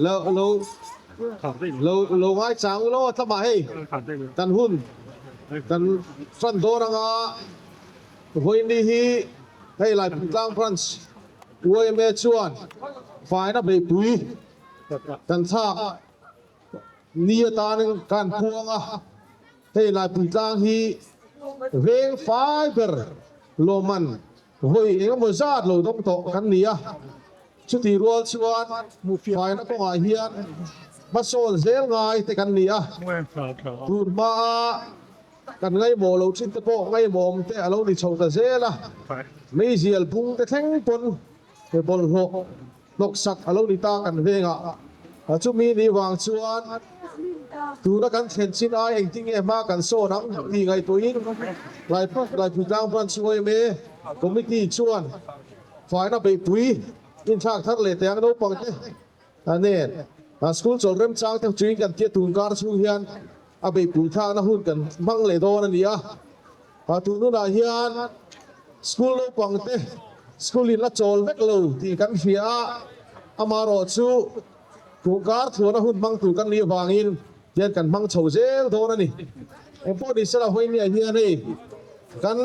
Lo lo lo lo ngai chang u lo a tlamah hei kan hun kan fan dawn anga vawiin hi hei Laipuitlang Branch yma chuan faina beihpui kan thlak ni atanin kan puang a, hei Laipuitlang hi veng fai ber lawmman Vawi engemaw zat lo dawng tawh kan ni a, chutih rual chuan faina kawngah hian hmasawn zel ngai te kan ni a, tun hmaa kan ngaihmawh lo thin te pawh ngaihmawhawm te a lo ni chho ta zel a, meizial bung te thleng pawn bawlhhlawh hnawksak a lo ni ta kan vengah. Chumi ni vang chuan tuna kan thlen chin ai engtin nge hma kan sawn ang tih ngaihtuahin Laipuitlang Branch yma Committee chuan faina beihpui inthlak thar leh teh ang naupangte nen school chawl remchang te chuin kan tia tun kar chhung hian a beihpui thlakna hun kan hmang leh dawn a ni a. Tun hunah hian school naupang te school in la chawl vek lo tih kan hria a, amaherawh chu kumkar thuana hun hmang tur kan nih avangin hian kan hmang chho zel dawn a ni. Engpawh ni sela Hawinia hian hei kan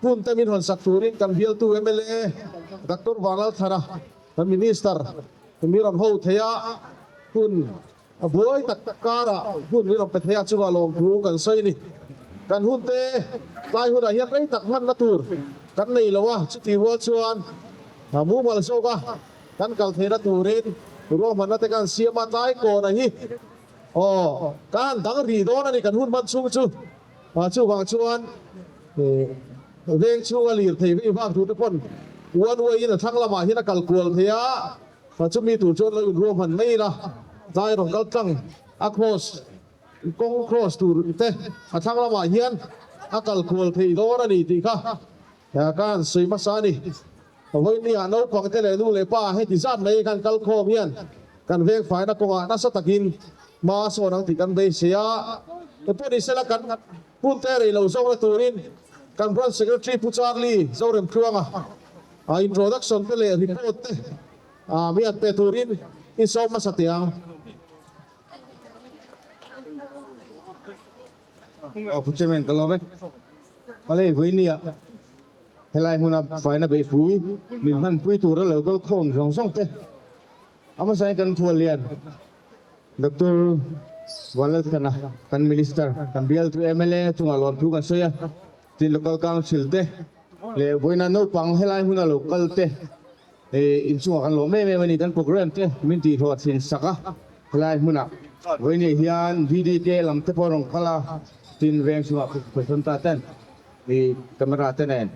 hun te min hawn sak turin kan bialtu mla Doctor Vanlalthara kan Minister mi rawn ho thei a, hun A buai tak tak karah hun min rawn pe thei a, chungah lawmthu kan sawi a ni. Kan hun te tlai hunah hian rei tak hmanna tur kan nei lo a, chutih rual chuan mumal zawk a kan kal theihna turin ruahmanna te kan siam a, tlai kawna hi aw kan han dang rih dawn a ni kan hun hman chhung chu. Chuvang chuan veng chhunga lirthei vei vak tur te pawn one way in a thlang lamah hian a kal kual thei a. Chumi tur chuan lo inruahman mai ila, tlai rawn kal tlang a cross kawng cross tur te a thlang lamah hian a kal kual thei dawn a ni tih kha ka han sawi hmasa a ni. Vawinia naupang te leh nu leh pa heti zat mai khan kal khawm hian kan veng faina kawngah nasa takin hma a sawn ang tih kan beisei a, pawh ni sela kan hun te rei lo zawkna turin kan Branch Secretary Pu Charlie Zoremtluanga A introduction te leh report te mi an pe turin i sawm hmasa teh ang. Aw Pu Chairman ka lawm e. Malay Vawinia helai hmuna faina beihpui min hmanpui tura lo kal khawm zawng zawng te a hmasain kan Phuallian Doctor Vanlalthana kan Minister kan bialtu mla chungah lawmthu kan sawi a. Tin Local Council te leh vawiina naupang helai hmuna lo kal te inchungah kan lawm em em a ni. Kan program te min tihhlawh thin sak a, helai hmunah vawiin hian VDK lam te pawh rawn kal a, tin veng chungah President ta ten camera te nen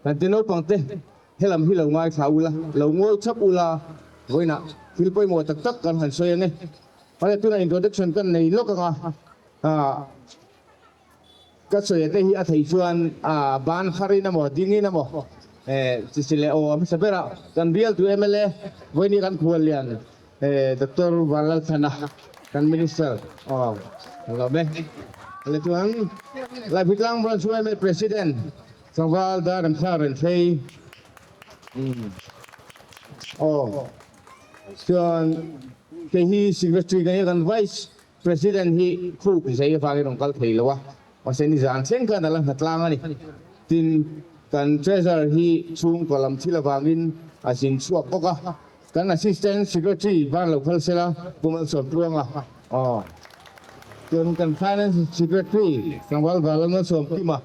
kan ti naupang te helam hi lo ngaithla ula, lo ngawi chap ula vawiinah thil pawimawh tak tak kan han sawi ang e. Hale tunah introduction kan nei lawk ang a. Ka sawi te hi a thei chuan a ban harin emaw dingin emaw chi si leh aw a hmasa ber a, kan bialtu mla vawiini kan khuallian Doctor Vanlalthana kan Minister aw ka lawm e. Leh chuan Laipui Branch yma President Tlangval Dar Remthla Renfei aw chuan kei hi Secretary ka nia kan Vice President hi khuk zei avangin rawn kal thei lo a, mahse nizan thleng khan a la hna tlang a ni. Tin, kan Treasurer hi chhungkaw lam thil avangin a zin chhuak bawk a, kan Assistant Secretary van lo phal sela Pu Malsawmtluanga aw. Chuan kan Finance Secretary Tlangval Vanlalmalsawmkima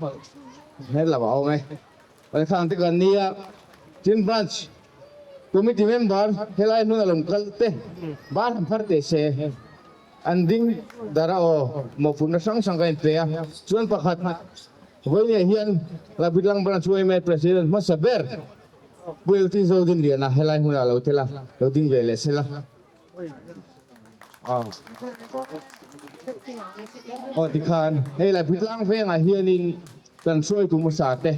hmel lo a awm e. Khang te kan nia, tin Branch Committee member helai hmun a lawm kal te bar han phar teh se an ding dar a aw mawhphurhna hrang hrang ka inpe a, chuan pakhat vawinia hian Labitlang Branch yma President hmasa ber Pu LT Zodinliana helai hmunah lo tel a, lo ding ve leh sela. Aw tikhan hei Laipui-tlang vengah hianin kan hruaitu hmasa te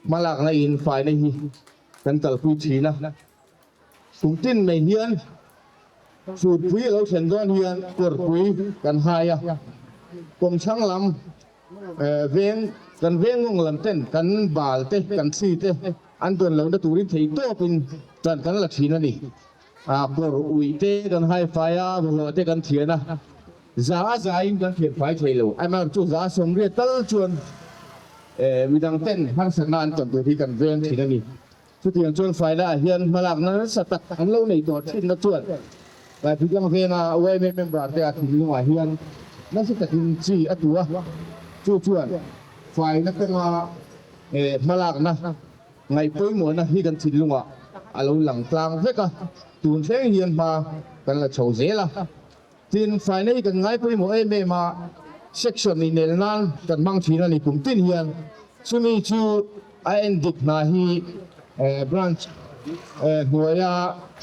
hmalakna in faina hi kan kalpui thin a, kum tin mai hian chhutpui a lo thlen dawn hian kawrpui kan hai a, kawmchhang lam veng kan veng ngawng lam ten kan bal te kan thli te an dawn lohna turin theihtawpin tan kan la thin a ni. A kawr uih te kan hai fai a, bawlhhlawh te kan thian a, za a za in kan thian fai thei lo. Amaherawhchu chu za 80 tal chuan midang ten harsatna an tawn tur hi kan veng thin a ni. Chutiang chuan faina ah hian hmalakna nasa tak an lo nei tawh thinna chuan Laipui venga yma member te a thinlungah hian nasa takin chi a tu a, chu chuan faina kawnga hmalakna Ngaih pawimawhna hi kan thinlungah a lo lang tlang vek a, tun thleng hian hma kan la chho zel a. Tin, faina hi kan ngai pawimawh em em a, section inel nan kan hmang thin a ni kum tin hian. Chumi chu a en dik hna hi branch hnuaia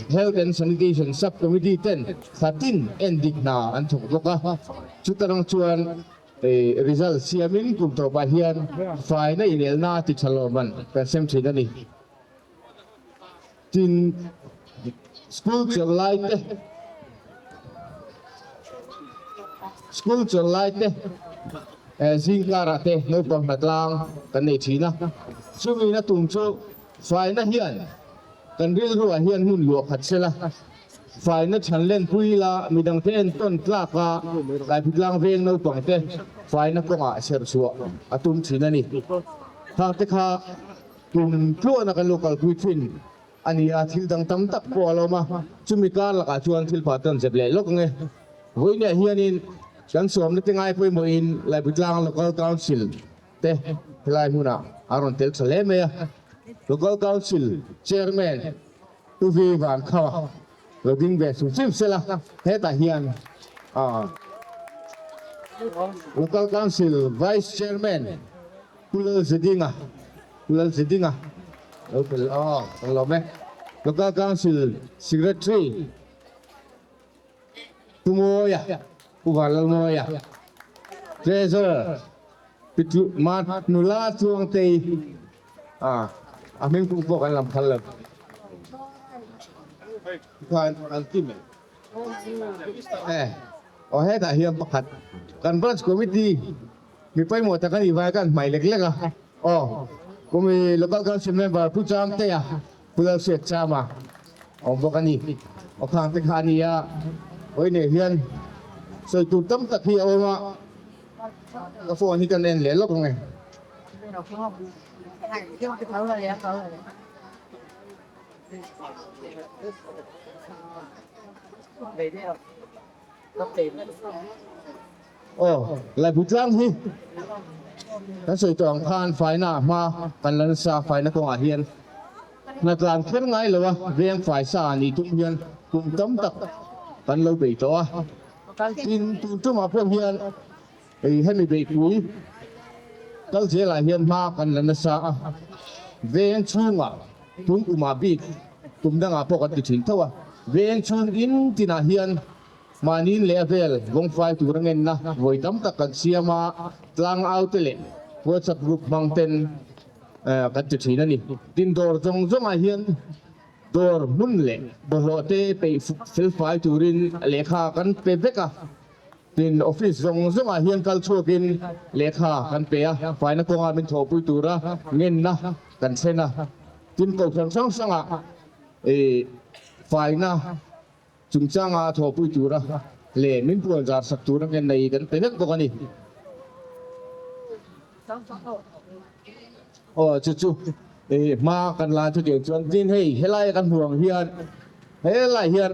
Health and Sanitation Sub Committee ten thla tin en dik hna an thawk bawk a, chutarang chuan Result siamin kum tawpah hian faina inelna ti tha lawmman kan sem thin a ni. Tin, school chawlh lai te school chawlh lai te zingkarah te naupang hnatlang kan nei thin a. Chumi na tum chu faina hian kan rilruah hian hmun luah khat sela. Faina chhan lenpui ila midangte entawn tlak a, Laipitlang veng naupangte faina kawngah serchhuah a tum thin a ni. Khangte kha tum tluahna kan lo kalpui thin a ni a, thil dang tam tak pawh a lo awm a, chumi kar lakah chuan thil pah tawn zep leh lawk ang e. Vawiinah hianin kan sawmna te ngai pawimawhin Laipitlang Local Council te helai hmunah a rawn tel tha hle mai a, Local Council Chairman, Pu Vi van kha lo ding ve hrim hrim sela, hetah hian Local Council Vice Chairman Pu Lalzedinga, Pu Lalzedinga lo tel aw kan lawm e. Local Council Secretary Pu Mawia, Pu Vanlalmawia, Treasurer Pi Nula Tluangtei, A, a hming pum pawh kan lam phal lo. Khan an ti mai. E, aw hetah hian pakhat kan branch committee mi pawimawh tak a nih vai kan hmai lek lek a. Aw, kumi local council member Pu Changtea, Pu Lalhriat Chama awm bawk a ni. Aw khang te kha a ni a, vawi nei hian sawi tur tam tak hi a awm a, ka phone hi kan en leh lawk ang e. Aw, Laibutlang hi kan sawi tawh ang khan faina hma kan la nasa, faina kawngah hian hnatlang kher ngai lo a, veng fai sa nih tum hian kum tam tak kan lo bei tawh a, tin tun tumah pawh hian Hei hemi beihpui kal zelah hian hma kan la nasa a, veng chhungah tum kumah bik tum dangah pawh kan ti thin tho a, veng chhung in tinah hian mahniin leh a vel vawngfai tur a ngenna vawi tam tak kan siam a, tlang au te leh WhatsApp group hmang ten kan ti thin a ni. Tin dawr zawng zawngah hian dawr hmun leh bawlhhlawh te peih felfai turin lehkha kan pe vek a. Tin, office zawng zawngah hian kal chhuakin lehkha kan pe a, faina kawnga min thawhpui tura ngenna kan thlen a. Tin, kohhran hrang hrangah faina chungchanga thawhpui tura leh min puanzar sak tura ngenna hi kan pe vek bawk a ni. Aw, chu chu hma kan la chutiang chuan tin hei helai kan hmuh ang hian helai hian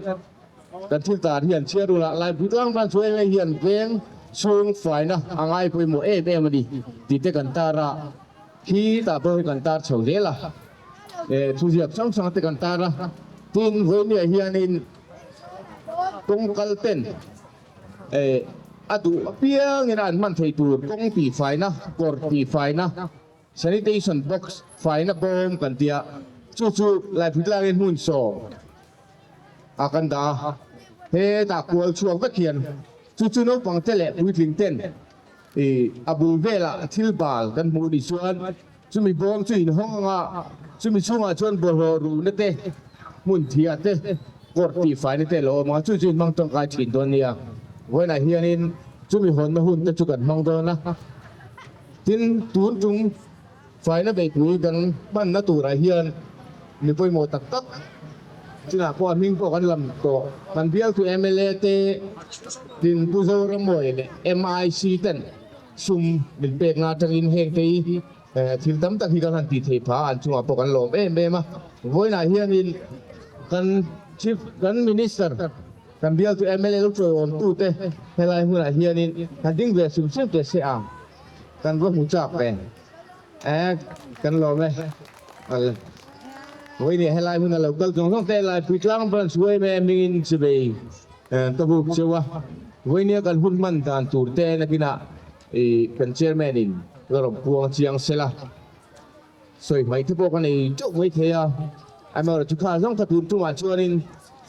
kan thil tar hian chhiar ula lai pui tlang tan chu hei hian veng chhung faina a ngai pawimawh em em a ni tih te kan tar a, khi tah pawh hi kan tar chho zel a, thuziak hrang hrang te kan tar a, tin vawinia hianin kawng kal ten. A duh apiangin an hman thei tur kawng tihfaina, kawr tihfaina, sanitation box faina bawm kan ti a, chu chu Laiphutlakin hmun sawm a kan dah a, hetah kual chhuak vek hian chu chu naupang te leh puitling ten a bul velah thil bal kan hmuh ni chuan chumi bawm chu inhawng ang a, chumi chhungah chuan bawlhhlawh ruhna te, hmun thiah te, kawr tihfaina te a lo awm ang a, chu chu inhmang tangkai thin dawn nia. Vawiinah hianin chumi hawnna hun te chu kan hmang dawn a, tin tun tum faina beihpui kan hmanna turah hian mi pawimawh tak tak. Chutah pawh a hming pawh kan lam tawh. Kan bialtu mla te tin Pu Zoramawia leh MIC ten sum min pekna atangin heng te hi thil tam tak hi kan han tih theih phah a, an chungah pawh kan lawm em em a. Vawiinah hianin kan Chief kan Minister kan bialtu mla lo chawiawmtu te helai hunah hianin han ding ve hrim hrim teh se ang kan va hmu chak ve. Eh, kan lawm e. Al. Vawiin helai hmun a lo kal zawng zawng te Laipui tlang branch yma hmingin chibei ka buk cheu a. Vawiinia kan hun hman dan tur te nakinah i kan chairman in la rawn puang chiang sela. Sawi hmai te pawh ka nei teuh mai thei a. Amaherawhchu kha zawng kha tun tumah chuanin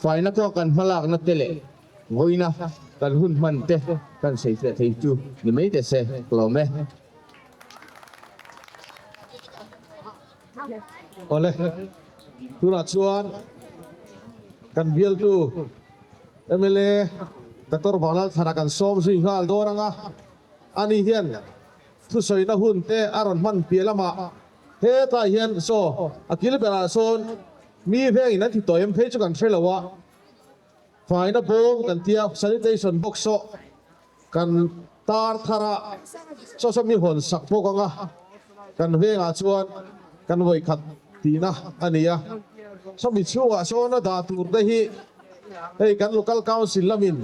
faina kawng kan hmalakna te leh vawiina kan hun hman te kan sawifiah thei chu ni mai teh se ka lawm e. Awle, tunah chuan kan bialtu mla Doctor Vanlalthana kan sawm zui nghal dawn ang a, ani hian thusawina hun te a rawn hman piah lamah hetlai hian saw a kil berah sawn mi vengin an ti tawh em phei chu kan hre lo a, faina bawm kan tia sanitation box saw Kan tar thar a, saw saw mi hawn sak bawk ang a, kan vengah chuan kan vawi khat tihna a ni a. Saw mi chhungah sawn a dah tur te hi hei kan local council lamin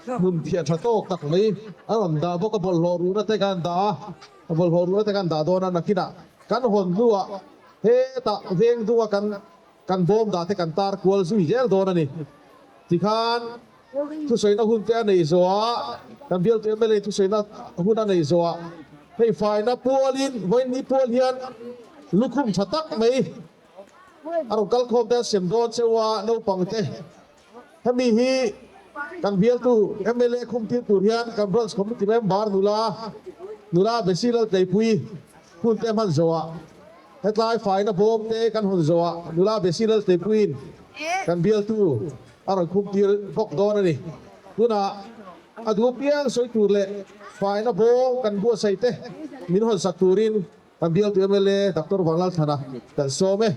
hmun thiah tha tawk tak mai a rawn dah bawk a, bawlhhlawh ruhna te khan dah a, a bawlhhlawh ruhna te khan dah dawn a, nakinah kan hawn hnuah hetah veng dunga kan kan bawm dah te kan tar kual zui zel dawn a ni. Tikhan. Thusawiina hun te a nei zawh a, kan bialtu mla thusawiina hun a nei zawh a, hei faina pualin vawiin ni pual hian lukhum tha tak mai a rawn kal khawm te a sem dawn cheu a, naupang te hemi hi kan bialtu mla khum tir tur hian kan branch committee member nula nula Besi Laltleipui hun te hman zawh a, hetlai faina bawm te kan hawn zawh a, nula Besi Laltleipuiin kan bialtu A rawn khum tir bawk dawn a ni. Tunah a duh piang sawi tur leh faina bawng kan buatsaih te min hawn sak turin kan bialtu mla Doctor Vanlalthana kan sawm e.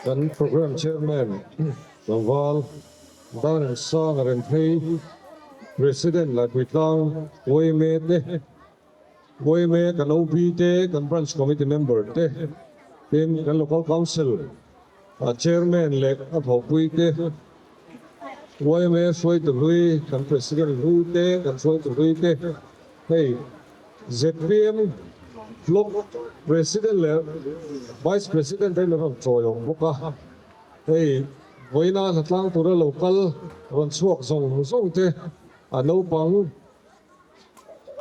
Kan Programme Chairman Tlangval Darren Sanga Remphei, President Laipuitlang yma te, Yma kan OB te, kan Branch Committee member te, tin kan Local Council Chairman leh a thawhpui te, yma hruaitu hlui, kan President hlui te, kan hruaitu hlui te, hei zpm Block President leh Vice President te in rawn chawi awm bawk a, hei vawiina hlatlang tura lo kal rawn chhuak zawng zawng te a naupang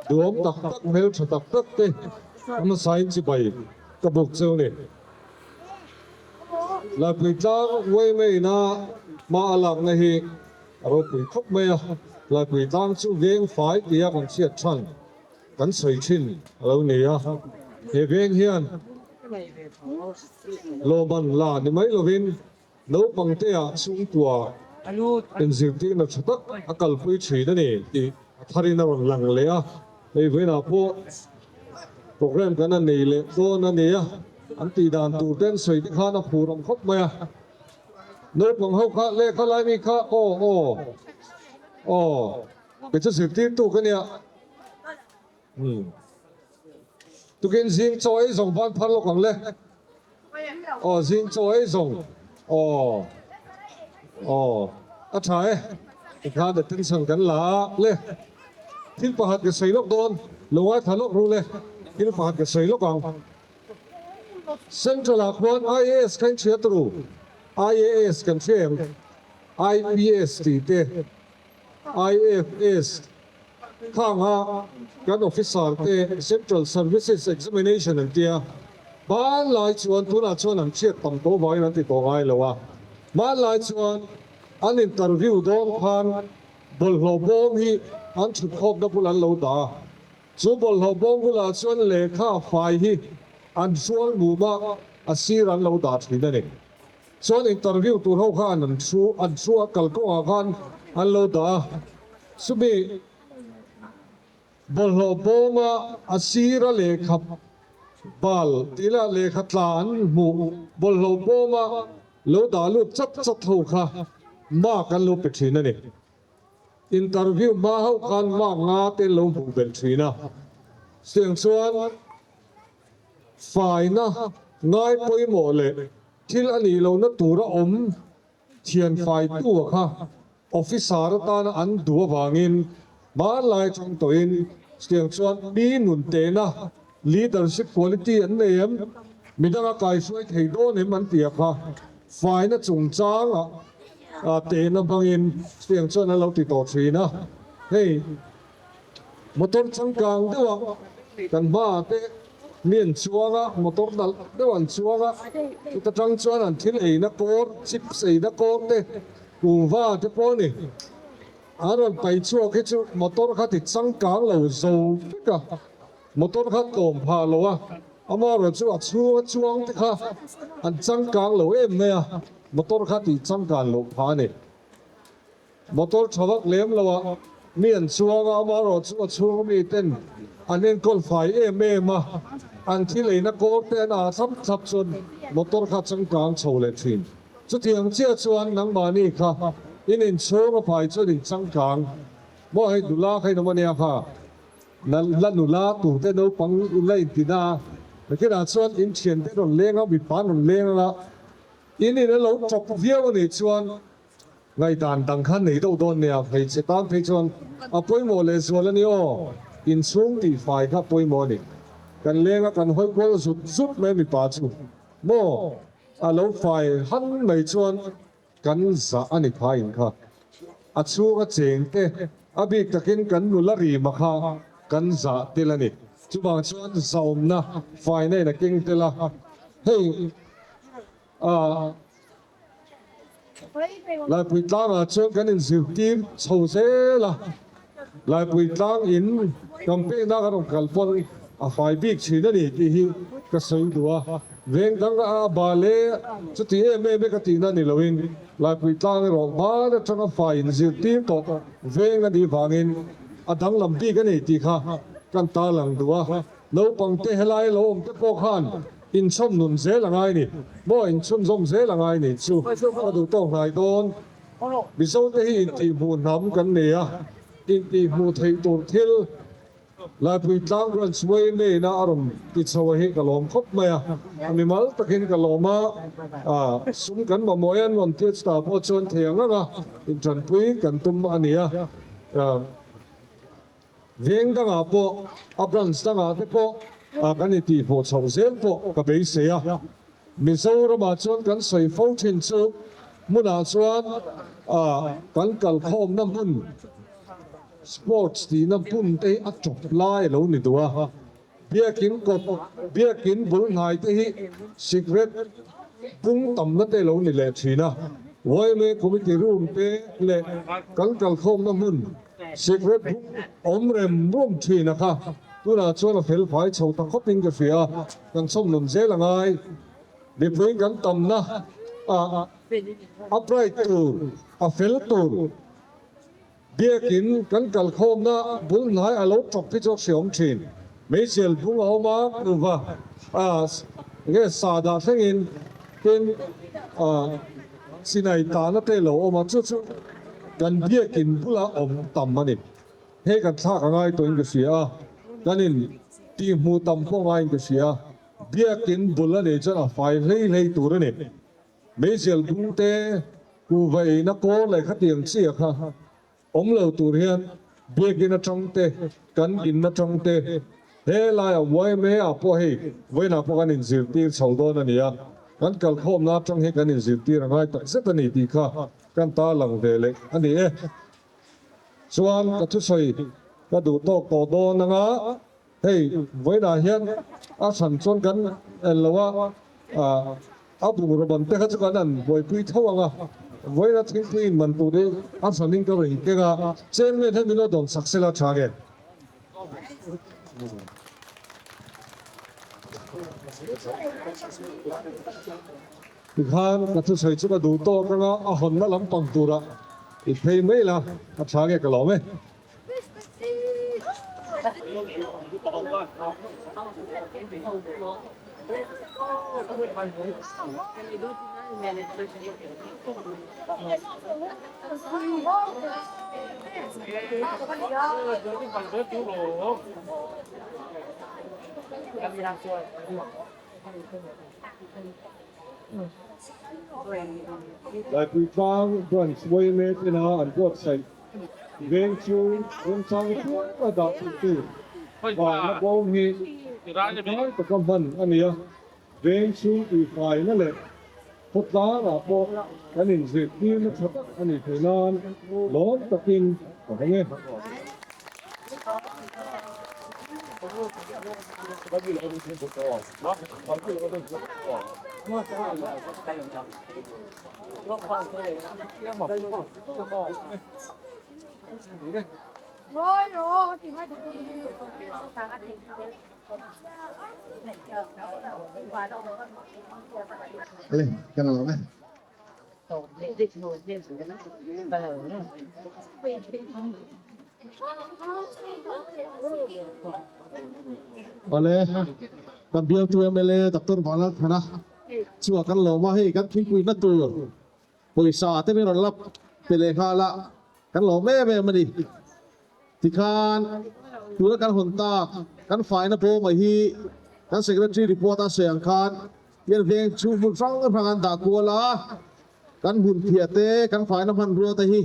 Duhawm tak tak, hmeltha tak tak te a hmasain chibai ka buk cheu ni. Laipui tlang Uaimei-na hma a lakna hi a ropui khawp mai a, Laipui tlang chu veng fai tia kan hriat than kan sawi thin a lo ni a, he veng hian lawmman la ni mai lovin Naupangtea chhungkua inzirtirna tha tak a kalpui thin a ni tih a tharin a rawn lang leh a, hei vawiinah pawh programme kan a nei leh dawn a ni a, an tih dan tur te an sawi te khan a phur awm khawp mai a. Naupang ho kha lehkha lai mi kha aw aw aw kei chu zirtirtu ka nia. Umm. Tukin zing chaw ei zawng ban phar lawk ang le. Aw zing chaw ei zawng. Aw. Aw. A tha e. Tikhan attention kan la a le. Thil pakhat ka sawi lawk dawn. Lo ngaithla lawk ru le. Thil pakhat ka sawi lawk ang. Central ah khuan IAS kha in hria turu. IAS kan hria em? IPS tih te. IFS khanga kan officer te Central Services Examination an tia, hmanlai chuan tunah chuan an hriat tam tawh vangin an ti tawh ngai lo a, hmanlai chuan an interview dawn khan bawlhhlawh bawm hi an thutkhawpna bul an lo dah a, chu bawlhhlawh bawm bulah chuan lehkha fai hi an hrual mum a, a sir an lo dah thin a ni. Chuan interview tur ho khan an thu an thu a kalkawngah khan an lo dah a, chumi Bawlhhlawh bawma a sira lehkha bal tih leh lehkha tla an hmuh bawlhhlawh bawma lo dah lut chat chat ho kha mark an lo pe thin a ni. Interview hma hauh khan mark nga te an lo hmuh belh thin a. Chutiang chuan faina ngai pawimawh leh thil a nih lohna tura awm thian faitu-a kha officer atana an duh avangin hmanlai atang tawhin chutiang chuan mi nun tehna leadership quality an nei em, midanga kaihruai thei dawn em an tih a kha faina chungchanga tehna hmangin chutiang chuan an lo ti tawh thin a. Hei motor changkang deuh a kan hmaah te mi an chuang a, motor nalh deuh an chuang a, chuta tang chuan an thil eina kawr, chips eina kawr te, kuhva te pawh a ni. An rawn paih chhuak hi chu motor kha ti changkang lo zo vek a, motor kha tlawm phah lo a, amaherawhchu chu a chhunga chuang te kha an changkang lo em mai a, motor kha tih changkan loh phah a ni. Motor tha vak lem lo a, mi an chuang a, amaherawhchu a chhunga mi ten an enkawl fai em em a, an thil eina kawr te an ah thlap thlap chuan motor kha changkang chho leh thin. Chutiang chiah chuan nangmahni kha in inchhung a fai chuan in changkang maw hei nula kha in awm ania kha, la nula tur te naupang in la intin a, nakinah chuan in thiante rawn leng a, mipa an rawn leng anga in in a lo tawp viau anih chuan Ngaihdan dang khan nei deuh dawn nia, hmeichhe tan phei chuan a pawimawh leh zual a ni aw, inchhung tih fai kha pawimawh a ni. Kan leng a kan hawi kual zut zut mai mipa chu maw a lo fai han mai chuan kan zah a ni kha in kha. A chhung a cheng te a bik takin kan nula rima kha kan zah tel a ni. Chuvang chuan zahawmna faina in a keng tel a, hei a. Laipui tlangah chuan kan inzirtir chho zel a, Laipui tlang in campaign a kan rawn kal pawn a fai bik thin a ni tih hi ka sawi duh a, veng dang a bal e chuti em em e ka tihna ni loin Laipui tlang erawh hman atanga fai inzirtir tawh veng a nih vangin a danglam bik a ni tih kha kan tarlang duh a. Naupangte helai lo awm te pawh khan inchhawm nun zel a ngai ni maw, inchhunzawm zel a ngai ni chu ka duh tawk hnai dawn. Mizote hi intihhmuh hnam kan nei a, intihhmuh theih tur thil Laipui tlang branch Wayne-a a rawn ti chho a hi ka lawm khawp mai a, a mimal takin ka lawm a, sum kan mamawh e an rawn tia chutah pawh chuan thei ang ang a, intanpui kan tum a ni a. Veng dangah pawh, a branch dangah te pawh kan intihhmuh chhoh zel pawh ka beisei a. Mizoramah chuan kan sawi fo thin chu hmunah chuan kan kalkhawmna hmun, sports tihna hmun te hi a tawp lai a lo ni duh a. Biakin kawt, biakin bul hnai te hi sikret pung tamna te lo ni leh thin a. Yma committee room te leh kan kalkhawmna hmun sikret pung awm rem rum thin a kha tunah chuan a fel fai chho ta khawp in ka hria a, kan chhawmnun zel a ngai. Mipui kan tamna ah a bright tur, a fel tur. Biakin kan kalkhawmna bul hnai a lo tawp hi chu a hriawm thin. Meizial bung a awm a, kuhva a nge sa dah thlengin tin chinai tahna te lo awm a, chu chu kan biakin bula awm tam a ni. Hei kan thlak a ngai tawhin ka hria a, kan in tihhmuh tam pawh ngaiin ka hria. Biakin bul a nih chuan a fai hlei hlei tur a ni. Meizial bung te, kuhva eina kawr leh khatiang chiah kha awm lo tur hian biakin atang te, kan in atang te, he laiah yma ah pawh hei vawiinah pawh kan inzirtir chho dawn a ni a, kan kalkhawmna atang hi kan inzirtir a ngai tak zet a ni tih kha kan tarlang ve leh a ni e. Chuan ka thusawi ka duh tawk tawh dawn anga. Hei vawiinah hian a hran chuan kan en lo a, a bungraw ban te kha chu kan han buaipui tho ang a, vawiina thingpui in man tur hi a hranin ka rawn keng a, chairman hian min lo dawn sak sela tha nge? Tikhan ka thusawi chu ka duh tawk ang a, a hawnna lampang turah i phei mai la, a tha nge ka lawm e. Laipuitlang Branch yma tena an buatsaih veng chu remchang tlem a dah theih tur vana bawm hi tangkai taka hman a ni a, veng chhung tuifaina leh khawtlangah pawh kan inzirtirna tha tak a nih theih nan lawm takin ka hawng e. Le, kan lawm e. Awle, kan bialtu mla Doctor Vanlal Thana chu a kan lawm a, hei kan thingpuina tur pawisa te min rawn lap pe leh nghal a, kan lawm em em a ni. Tikhan tuna kan hawn tak kan faina bawmah hi kan secretary report a sawi ang khan hian veng chhung hmun hrang hrang an dah kual a, kan hmun phiah te kan faina hmanrua te hi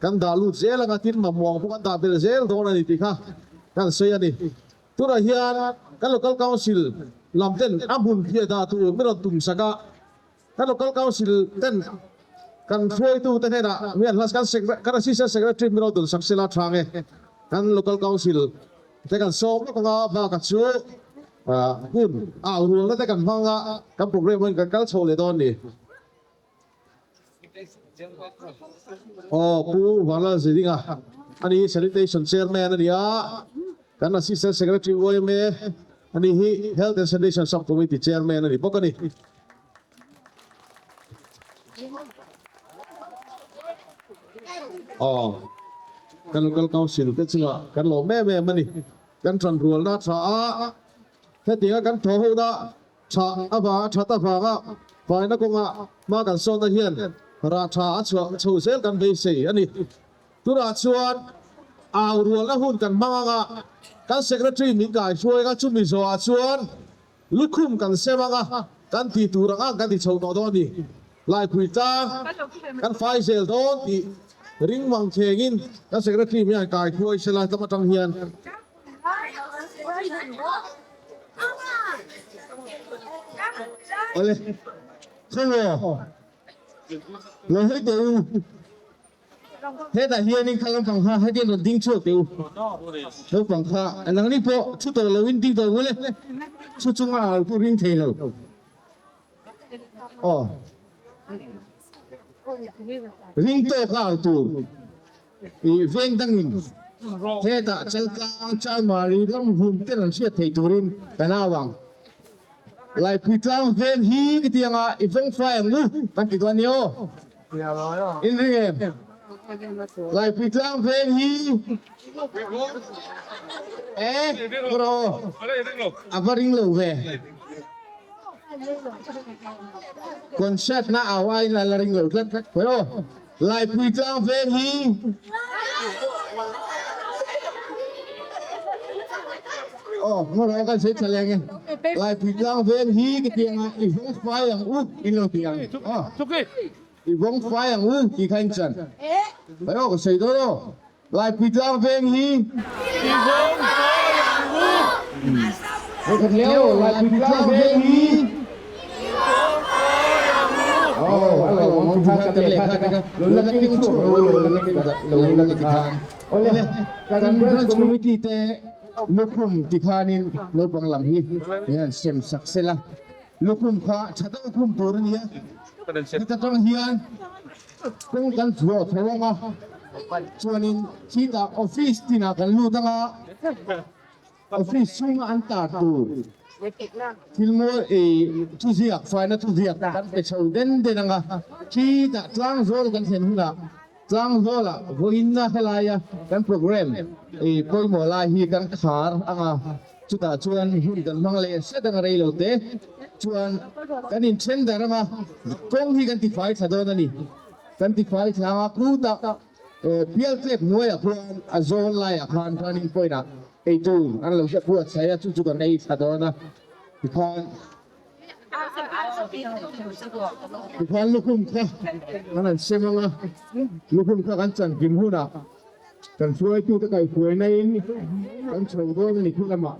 kan dah lut zel anga tin mamawh ang pawh kan dah belh zel dawn a ni tih kha kan sawi a ni. Tunah hian kan local council lam ten a hmun phiah dah tur min rawn tum sak a. Kan Local Council ten kan hruaitu te hnenah mi an hlas kan kan Assistant Secretary min lo dun sak sela tha nge kan Local Council te kan sawm lawk anga bak a chu hun a au rualna te kan hmang a kan program in kan kal chho leh dawn ni. Aw Pu Vanlal Zidinga ani Sanitation Chairman ani a kan Assistant Secretary yma ani hi Health and Sanitation Sub Committee Chairman ani bawk a ni. Aw, kan local council te chungah kan lawm em em a ni. Kan tanrualna a tha a, hetianga kan thaw hona tha avanga that avanga faina kawnga hma kan sawnna hian rah tha a chhuah chho zel kan beisei a ni. Tunah chuan au rualna hun kan hmang anga kan secretary min kaihruai anga chumi zawhah chuan Lukhum kan sem ang a, kan tih tur ang ang kan ti chho tawh dawn a ni. Laipui tlang kan fai zel dawn tih ring mang thlengin kan Secretary mi an kai thuai sela tlem atang hian. Awle, khaw lo hei teh u. Hetah hianin kha lampang kha hetiang rawn ding chhuak teh u. Naupang kha nangni pawh thu tawh loin ding tawh ngul e. Thu chunga au pawh ring thei lo. Aw. Ring tawk a au tur i veng dangin hetah Chaltlang Chalmari ram hum ten an hriat theih turin kan au ang. Laipui tlang veng hi ka ti anga i veng fai ang u kan ti dawn a ni aw. In ring em? Laipui tlang veng hi e bro a va ring lo ve. Concert na au aiin a la ring lo tlat khawi aw. Laipui tlang veng hi Aw hmaraw kan sawi tha leng e. Laipui tlang veng hi ka ti anga i vawng fai ang u in lo ti ang. Aw i vawng fai ang u tih kha in chan. Pai aw ka sawi dawn aw. Laipui tlang veng hi i vawng fai ang u. Vawikhat leh aw Laipui tlang veng hi i vawng fai ang u. Aw a lo awm ang kha kan lehkha te kha lo la keng chhuak lo lo la keng lo la ti khan. Awle kan branch committee te lukhum ti khanin naupang lam hi hian sem sak sela lukhum kha tha deuh khum tur a nia heta tang hian Kawng kan chhuah tho ang a, chuanin khitah office tinah kan lut ang a, office chhunga an tar tur thil mawi ei thuziak, faina thuziak kan pe chho den den ang a, khitah tlangzawl kan thlen hunah. Tlangzawlah vawiinna helaia kan programme i pawimawh lai hi kan khar ang a, chutah chuan hun kan hmang leh hret ang a rei lo te chuan kan inthen dar ang a, kawng hi kan tifai thla dawn a ni. Kan tifai thla ang a, kutah bial tlek hnuaiah khuan a zawl laiah khan turning point ah eitur an lo hriat buatsaih a, chu chu kan ei thla dawn a, tikhan. Tikhan lukhum kha kan han sem ang a, lukhum kha kan chankim hunah kan hruaitute kaihhruaina in kan chho dawn a ni khi lamah.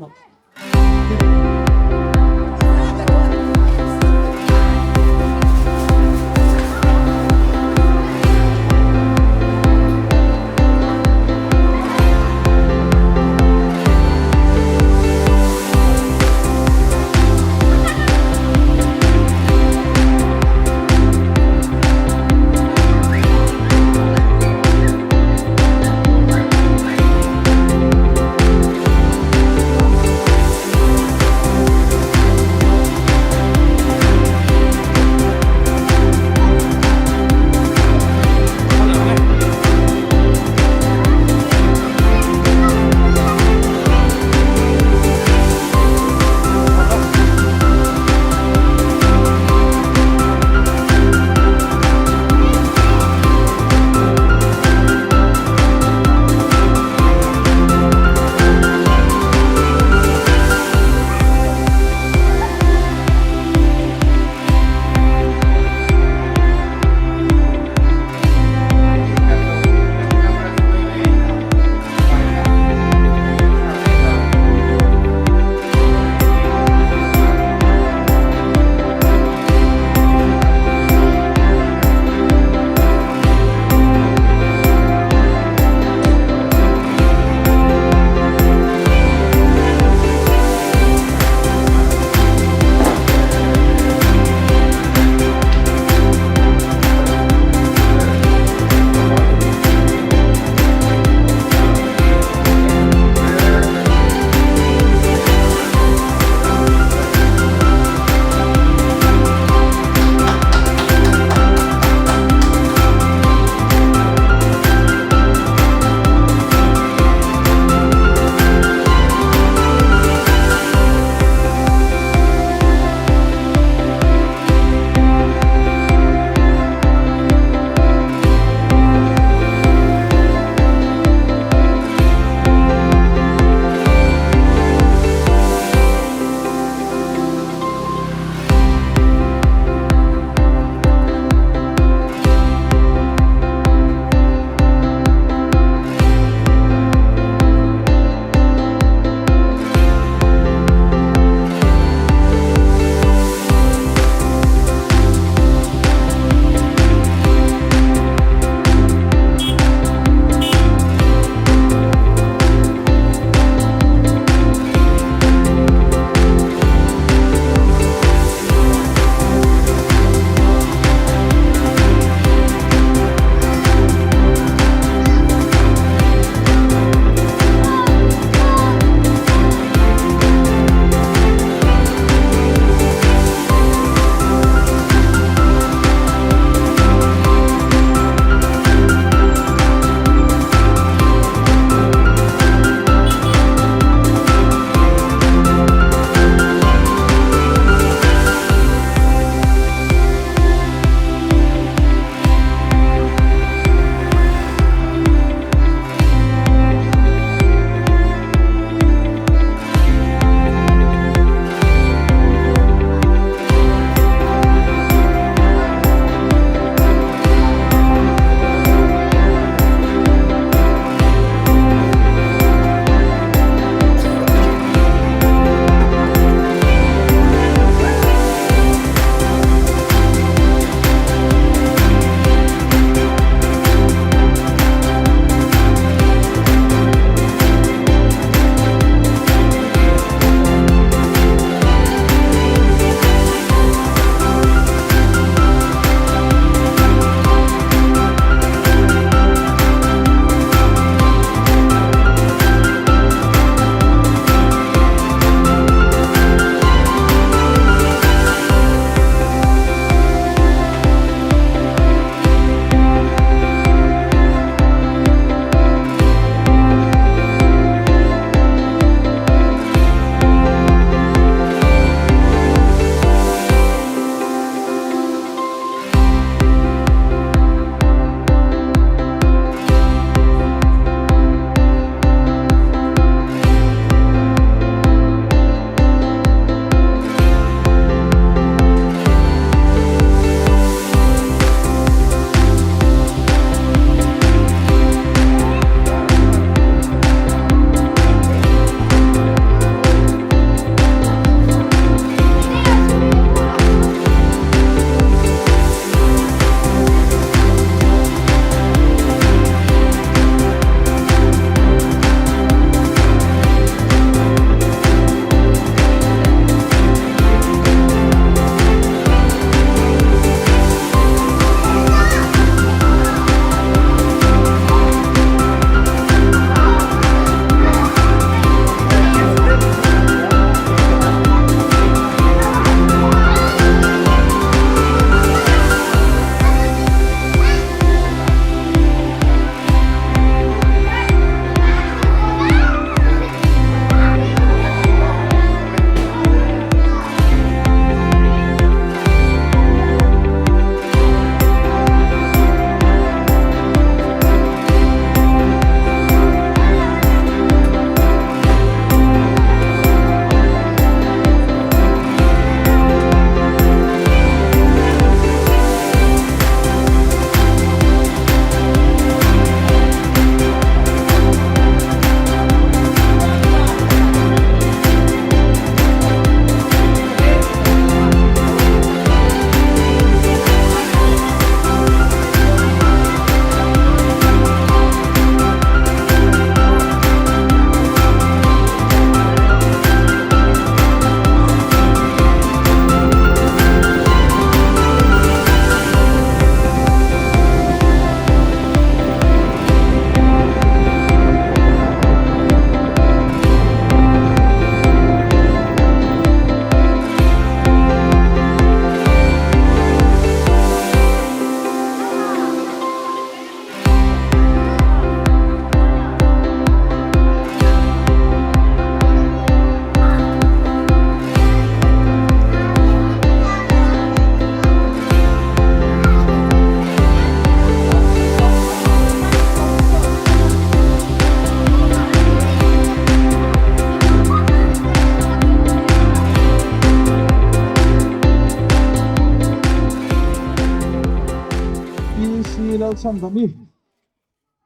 Lalchhandami,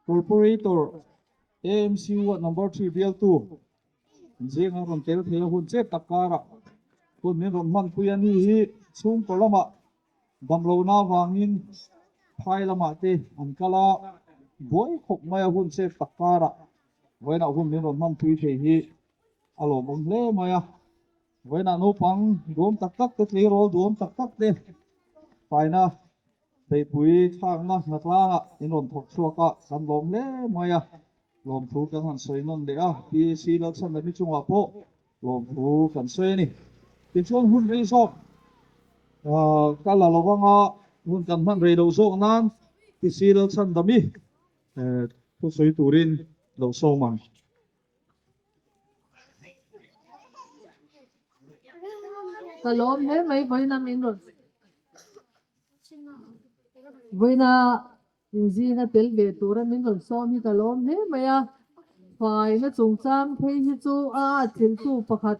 Corporator, AMC Ward Number 3 bialtu zinga rawn tel thei a hun chet tak karah hun min rawn hmanpui a ni hi chhungkaw lamah damlohna avangin phai lamah te an kal a, buai khawp mai a hun chet tak karah vawiinah hun min rawn hmanpui thei hi a lawmawm hle mai a. Vawiinah naupang duam tak tak te, tleirawl duam tak tak te faina Beihpui thlakna hnatlangah in rawn thawk chhuak a, kan lawm hle mai a, lawmthu kan han sawi nawn leh a, PAC Lalchhandami chungah pawh lawmthu kan sawi a ni. Tichuan hun rei zawk ka la lo vanga hun kan hman rei loh zawk nan PC Lalchhandami thu sawi turin lo sawm ang. Ka lawm hle mai vawiina min rawn vawiina inzinga tel ve tura min rawn sawm hi ka lawm hle mai a, faina chungchang phei hi chu a atchilhtu pakhat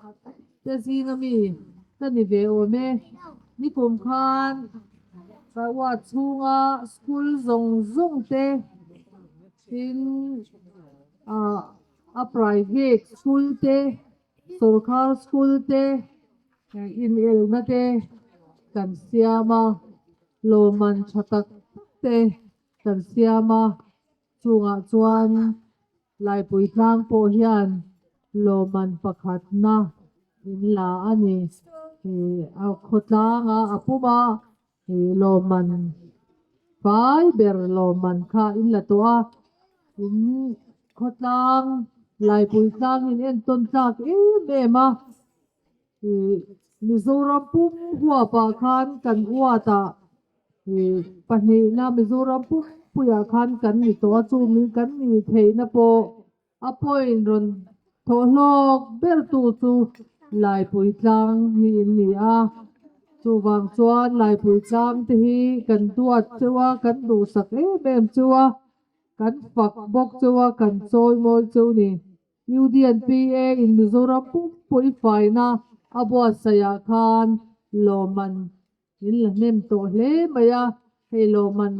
te zinga mi ka ni ve awm e, nikum khan ka uat chhunga school zawng zawng te tin. A private school te, sorkar school te inelna te kan siam a, lawmman tha tak tak te kan siam a, chungah chuan Laipui tlang pawh hian lawmman pakhatna in la a ni. A khawtlanga a pum a. Lawmman fai ber lawmman kha in la tawh a, in khawtlang Laipui tlang in entawn tlak em em a, ih Mizoram pum huapah khan kan uatah ih pahnihna Mizoram pumpuiah khan kan ni tawh a, chu min kan nih theihna pawh A point rawn thawh hlawk ber tu chu Laipui tlang hi in ni a, chuvang chuan Laipui tlang te hi kan duat cheu a, kan duhsak em em cheu a, kan fak bawk cheu a, kan chawi mawi cheu ni. UDNPA in Mizoram pumpui faina a buatsaih ah khan lawmman In la hnem tawh hle mai a, hei lawmman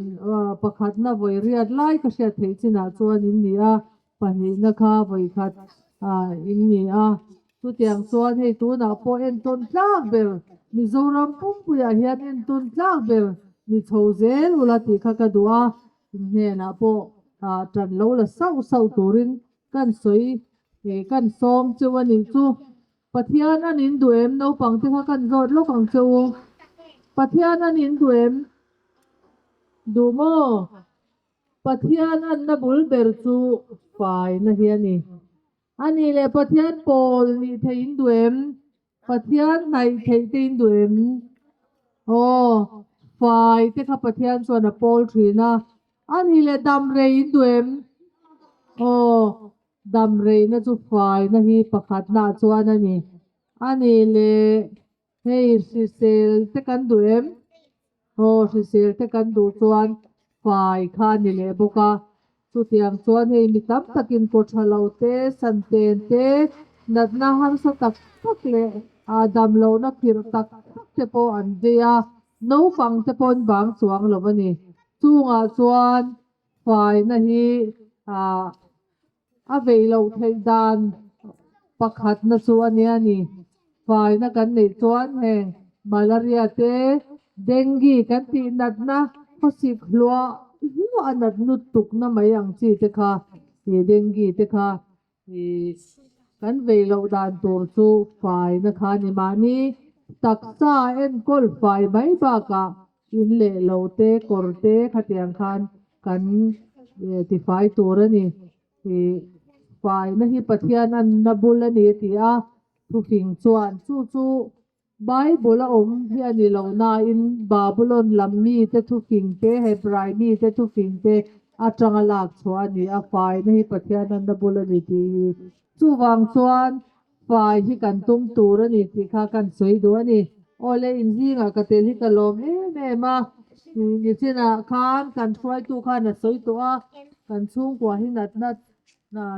pakhatna vawi riat lai ka hriat theih chinah chuan in ni a, pahnihna kha vawi khat in ni a. Chutiang chuan hei tunah pawh entawn tlak ber, Mizoram pumpuiah hian entawn tlak ber ni chho zel ula tih kha ka duh a, in hnenah pawh tan lo la sauh sauh turin kan sawi kan sawm cheu a nih chu. Pathian an in duh em? Naupang te kha kan zawt lawk ang che u. Pathian an in duh em? Duh maw? Pathian anna bul ber chu faina hi a ni. A nih leh Pathian pawl nih theih in duh em? Pathian hnaih theih te in duh em? Aw, fai te kha Pathian chuan a pawl thin a. A nih leh dam rei in duh em? Aw, Damreina chu faina hi pakhatna chuan a ni. A nih leh hei hrisel te kan duh em? Aw hrisel te kan duh chuan fai kha a ni leh bawk a. Chutiang chuan hei mi tam takin kaw tha lo te, santen te, natna harsa tak tak leh damlohna khirh tak tak te pawh an vei a, naupang te pawhin bang chuang lo a ni. Chungah chuan Faina hi a vei loh theih dan pakhatna chu a nia ni. Faina kan neih chuan heng malaria te, dengue kan tih natna khawsik hluah hluah a nat nut tukna mai ang chi te kha, dengue te kha Kan vei loh dan tur chu faina kha ni mahni taksa enkawl fai mai bakah in leh lo te kawr te khatiang khan kan tifai tur a ni. Faina hi Pathian anna bul a ni ti a thufing chuan chu chu Bible a awm hi a ni lo nain Babylon lam mite thufing te, Hebrai mite thufing te atanga lak chhuah a ni a, faina hi Pathian anna bul a ni tih hi. Chuvang chuan fai hi kan tum tur a ni tih kha kan sawi duh a ni. Awle inzingah ka tel hi ka lawm em em a, nichinah khan kan hruaitu khan a sawi tawh a, kan chhungkua hi natna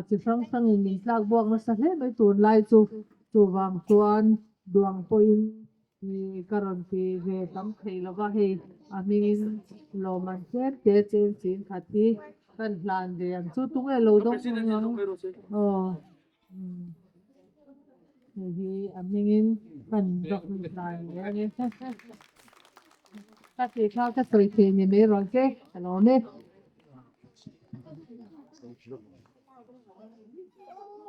chi hrang hrangin min tlak buak nasa hle mai tunlai chu. Chuvang chuan duang pawhin Ka rawn ti ve tam thei lo va, hei a hmingin lawmman tlem te cheng ching khat hi kan hlan ve ang chu tunge lo dawng ang ang aw hei hi a hmingin kan rawn hlan ve a ni ka tih kha ka sawi thei ni mai rawn che ka lawm e.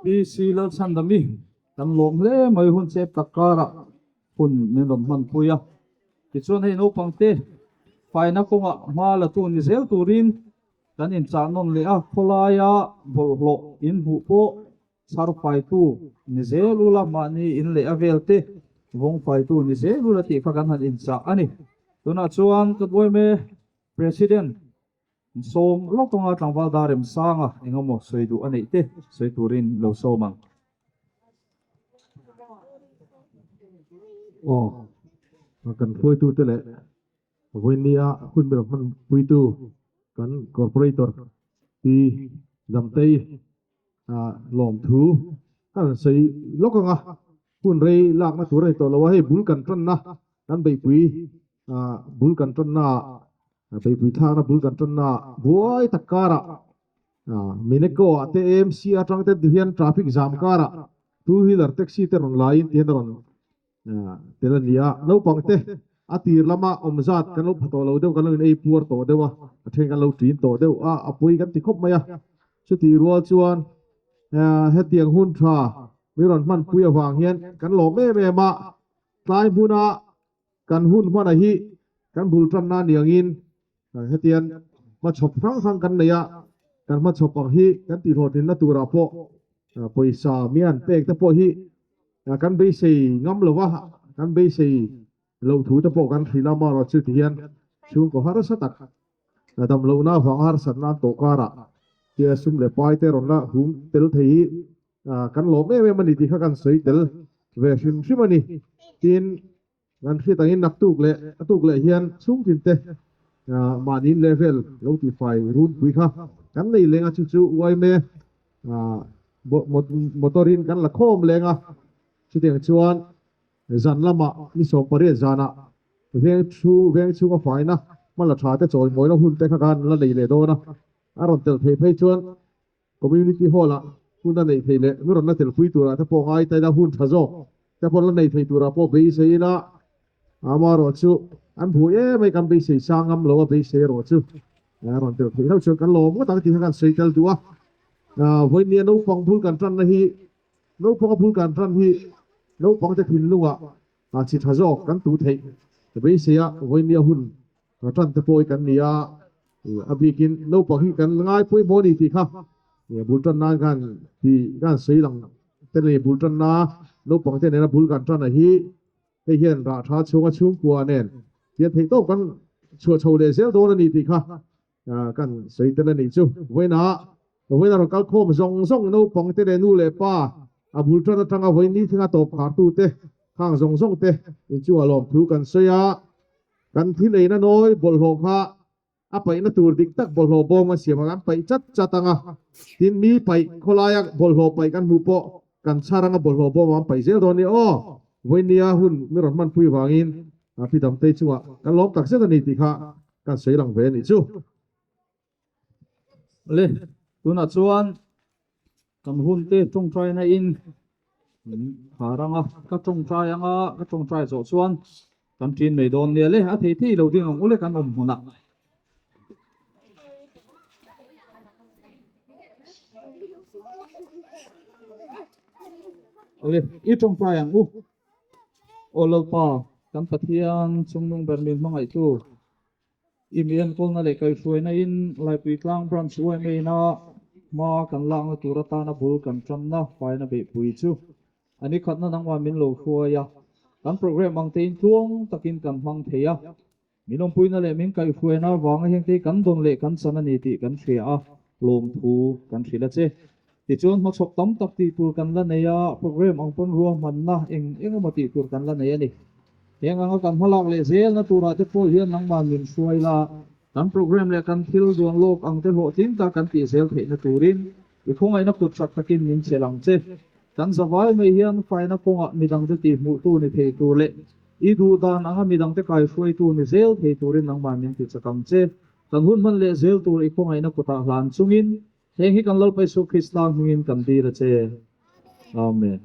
PC Lalchhandami Kan lawm hle mai hun chep tak karah hun min rawn hmanpui a, tichuan hei naupang te faina kawngah hma la tu ni zel turin kan inchah nawn leh a, khawlaia bawlhhlawh in hmuh pawh chhar faitu ni zel ula, mahni in leh a vel te vawng faitu ni zel ula tih kha kan han inchah a ni. Tunah chuan ka buaime President Sawm lawk anga tlangval dar rem sanga eng emaw sawi duh a neih te sawi turin lo sawm ang. Aw, kan hruaitute leh vawinia hun ber hmanpuitu kan Corporator Pi Damtei lawmthu ka rawn sawi lawk ang a, hun rei lakna tur a ni tawh lo a, hei bul kan tanna kan beihpui bul kan tanna beihpui thlakna bul kan tanna buai tak karah Mineco ah te AMC atang te tihian traffic jam karah two wheeler taxi te rawn laiin tihian a rawn tel a ni a, naupang te a tir lama awm zat kan lo pha tawh lo deuh, kan lo in ei puar tawh deuh a, a then kan lo ṭin tawh deuh a, a pawi kan ti khawp mai a. Chutih rual chuan hetiang hun ṭha mi rawn hmanpui avang hian kan lawm em em a, tlai hmuna kan hun hmana hi kan bul ṭanna niangin hetiang hmachhawp hrang hrang kan nei a, kan hmachhawp ang hi kan tihhlawhtlinna turah pawh pawisa mi an pek te pawh hi Kan beisei ngam lo va, kan beisei loh thu te pawh kan hrilh a, amaherawhchu ti hian chhungkaw harsa tak dam lohna avanga harsatna an tawh karah tia sum leh pai te rawn la hum tel thei hi kan lawm em em a ni tih kha kan sawi tel ve hrim hrim a ni. Tin, Kan hriat angin naktuk leh a tuk leh hian chhungtin te mahniin level lo tihfai runpui kha kan nei leng a, chu chu uaime motor in kan la khawm leng a, chutiang chuan zan lamah ni 18 zanah veng thu veng chhunga faina hmala tha te chawimawina hun te kha kan la nei leh dawn a, a rawn tel theih phei chuan Community Hall ah hun a neih theih leh mi rawn la telpui turah te pawh ngai taina hun tha zawk te pawh la nei thei turah pawh beisei ila amaherawh chu an buai em mai kan beisei sang ngam lo a beisei erawh chu a rawn tel theih hlauh chuan kan lawm ngawt ang tih kha kan sawi tel duh a vawinia naupang bul kan tanna hi naupanga bul kan tan hi naupang te thinlungah chi tha zawk kan tuh theih beisei a vawinia hun Tan te pawh hi kan ni a, a bikin naupang hi kan ngai pawimawh a ni tih kha bul tan nan khan tih kan sawi lang te nei bul tan na naupang te nena bul kan tan a hi hei hian rah tha chhunga chhungkua nen hian theih tawp kan chhuah chho leh zel dawn a ni tih kha kan sawi tel a nih chu. Vawiinah vawiin a rawn kal khawm zawng zawng naupang te leh nu leh pa a bul tan atanga vawiin ni thlenga tawp khartu te khang zawng zawng te inchungah lawmthu kan sawi a. Kan thil eina nawi bawlhhlawh kha a paihna tur dik tak bawlhhlawh bawm a siam a, kan paih chat chat ang a, tin mi paih khawlaia bawlhhlawh paih kan hmuh pawh kan chhar anga bawlhhlawh bawm an paih zel dawn a ni aw. Vawinia hun mi rawn hmanpui vangin Pi Damtei chungah kan lawm tak zet a ni tih kha kan sawi lang ve a nih chu. Le, tunah chuan kan hun te tawngtaina in khar anga, ka tawngtai anga ka tawngtai zawh chuan kan ṭin mai dawn nia le, a thei thei lo ding ang u le kan awm hmunah. Le, i tawngtai ang u. Aw Lalpa, kan Pathian chungnung ber min hmangaihtu. I mi enkawlna leh kaihhruaina in Laipui Tlang Branch YMA ina hma kan lakna tur atana bul kan tanna faina beihpui chu a ni khatna nangmah min lo hruai a, kan programme ang tein tluang takin kan hmang thei a, min awmpuina leh min kaihhruaina avanga hengte hi kan dawn leh kan chan a ni tih kan hria a, lawmthu kan hrilh a che. Tichuan hmachhawp tam tak tih tur kan la nei a, programme ang pawn ruahmanna eng eng emaw tih tur kan la nei a ni. Heng anga kan hmalak leh zelna turah te pawh hian nangmah min hruai la, kan programme leh kan thil duan lawk ang te hlawhtling tak kan tih zel theihna turin i khawngaihna kut chak takin min chelh ang che. Kan zavai mai hian faina kawngah midangte tihhmuhtu ni thei tur leh. I duh dan anga midangte kaihruaitu ni zel thei turin nangmah min ti chak ang che. Kan hun hman leh zel tur i khawngaihna kutah hlan chungin heng hi kan Lalpa Isua Krista hmingin kan dil a che. Amen.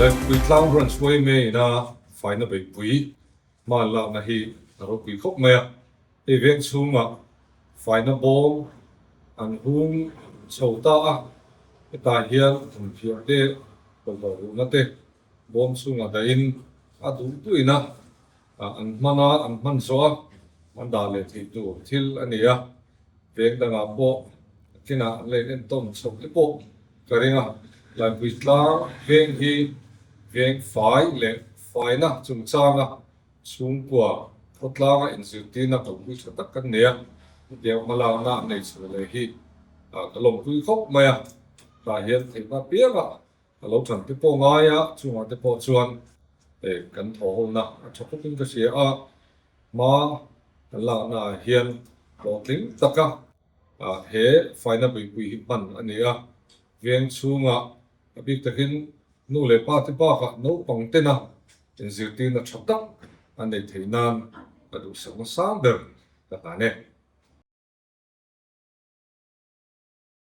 Laipui tlang branch huai maiin a faina beihpui hman lakna hi a ropui khawp mai a. Hei veng chhungah faina bawm an hung chho ta a, hetah hian thawmhniah te, bawlhhlawh ruhna te bawm chhungah dahin a duh duhin a an hman a, an hman zawh a, an dah leh theih tur thil a ni a. Veng dangah pawh a tlinah an la inentawn chho te pawh ka ring a. Laipui tlang veng hi veng fai leh faina chungchanga Chhungkua khawtlanga inzirtirna kalpui tha tak kan nei a, hetiang hmalakna an nei chho leh hi ka lawmpui khawp mai a, tah hian theihna apianga ka lo than te pawh ngai a, chungah te pawh chuan kan thawhhona a tha khawpin ka hria a, hma kan lakna ah hian hlawhtling taka he faina buipui hi hman a ni a, veng chhungah A bik takin nu leh pa te bakah naupang tena inzirtirna tha tak an neih theih nan ka duhsakna sang ber ka hlan e.